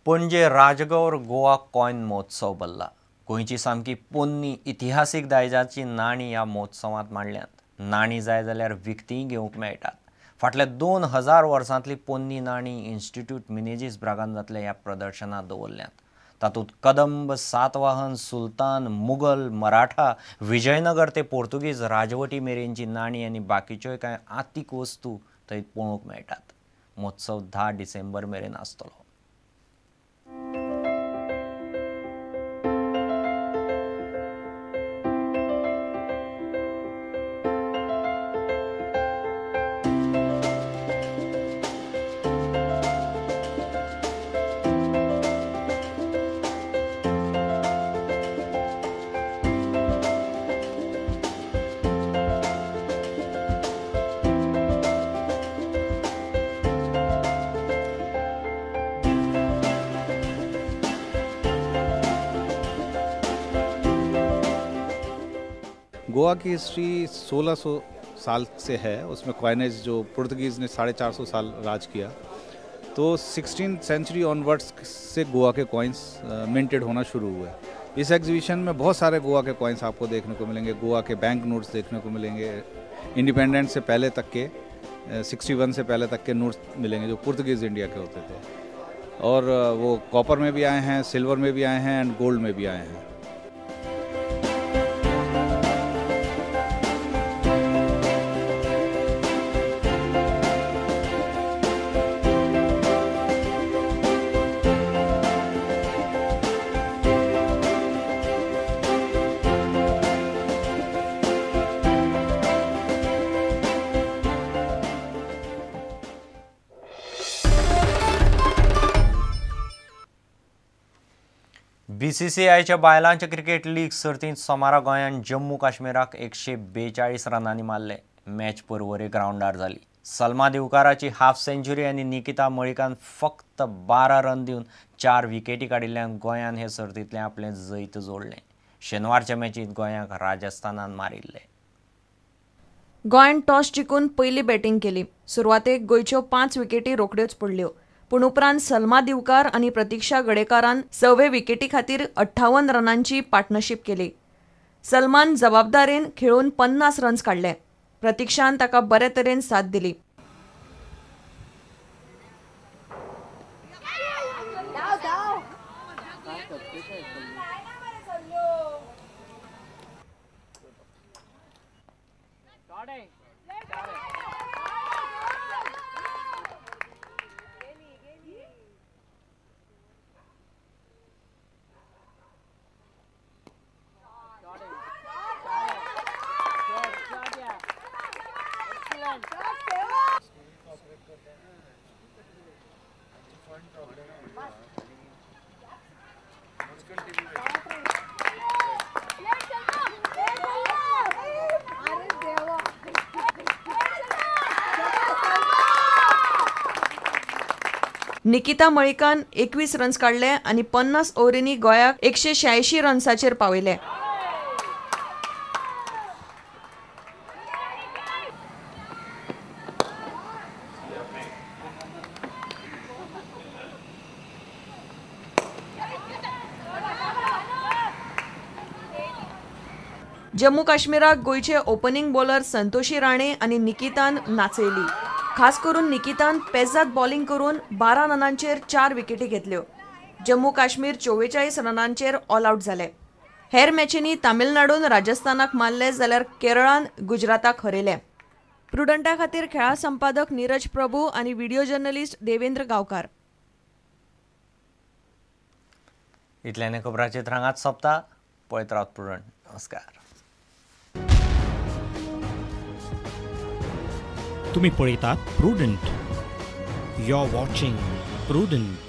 Panaji Rajgor Goa coin महोत्सव भरला. गोंयची सामकी पोन्नी इतिहासीक दायजाची नाणी ह्या महोत्सवांत मांडल्यांत. नाणी जाय जाल्यार विकतीय घेवंक मेळटात. फाटल्या 2000 वर्सांतली पोन्नी नाणी इन्स्टिट्यूट मिनेजीस ब्रागान जातल्या ह्या प्रदर्शनांत दवरल्यांत. तातूंत कदंब, सातवाहन, सुलतान, मुगल, मराठा, विजयनगर ते पोर्तुगीज राजवटी मेरेनची नाणी आनी बाकीच्योय कांय आंतीक वस्तू थंय पळोवंक मेळटात. महोत्सव 10 डिसेंबर मेरेन आसतलो. गोवा की हिस्ट्री 1600 साल से है। उसमें कॉइनेज जो पुर्तगीज़ ने 450 साल राज किया, तो 16th century onwards से गोवा के कॉइन्स मिंटेड होना शुरू हुए। इस एग्जीबिशन में बहुत सारे गोवा के कॉइन्स आपको देखने को मिलेंगे, गोवा के बैंक नोट्स देखने को मिलेंगे, इंडिपेंडेंस से पहले तक के 61 से पहले तक के नोट्स मिलेंगे जो पुर्तगीज़ इंडिया के होते थे, और वो कॉपर में भी आए हैं, सिल्वर में भी आए हैं एंड गोल्ड में भी आए हैं। बीसीसीआयच्या बायलांच्या क्रिकेट लीग सर्तींत सोमारा गोंयान जम्मू काश्मीराक 142 रनांनी मारले. मॅच परवरे ग्रावंडार जाली. सलमा दिवकाराची हाफ सेंच्युरी आनी निकिता मळिकान फक्त 12 रन दिवन 4 विकेटी काडिल्ल्यान गोंयान हे सर्तींतलें आपलें जैत जोडलें. शेनवारच्या मॅचींत गोंयाक राजस्थानान मारिल्लें. गोंयान टॉस जिखून पयली बॅटींग केली. सुरवातेक गोंयच्यो 5 विकेटी रोखड्योच पडल्यो, पूण उपरांत सलमा दिवकार आनी प्रतीक्षा गडेकारान 6वे विकेटी खातीर 58 रनांची पार्टनरशीप केली. सलमान जबाबदारेन खेळून 50 रन्स काडले. प्रतीक्षान ताका बरे तरेन साथ दिली. निकिता मळिकान 21 रन्स काडले आनी 50 ओव्हरींनी गोंयाक 186 रन्साचेर पावयले. जम्मू काश्मीराक गोंयचे ओपनिंग बॉलर संतोषी राणे आनी निकितान नाचयली. खास करून निकितान पेजात बॉलिंग करून 12 रनांचेर 4 विकेटी घेतल्यो. जम्मू काश्मीर 44 रनांचेर ऑल आउट जाले. हेर मॅचींनी तामिळनाडून राजस्थानाक मारले जाल्यार केरळान गुजराताक हरयले. प्रुडंटा खातीर खेळा संपादक नीरज प्रभू आनी व्हिडिओ जर्नलिस्ट देवेंद्र गांवकार. इतल्याने खबराचेर हांगाच सोंपता. पळयत रावत प्रुडंट. नमस्कार. तुम्ही पळयतात Prudent. You are watching Prudent.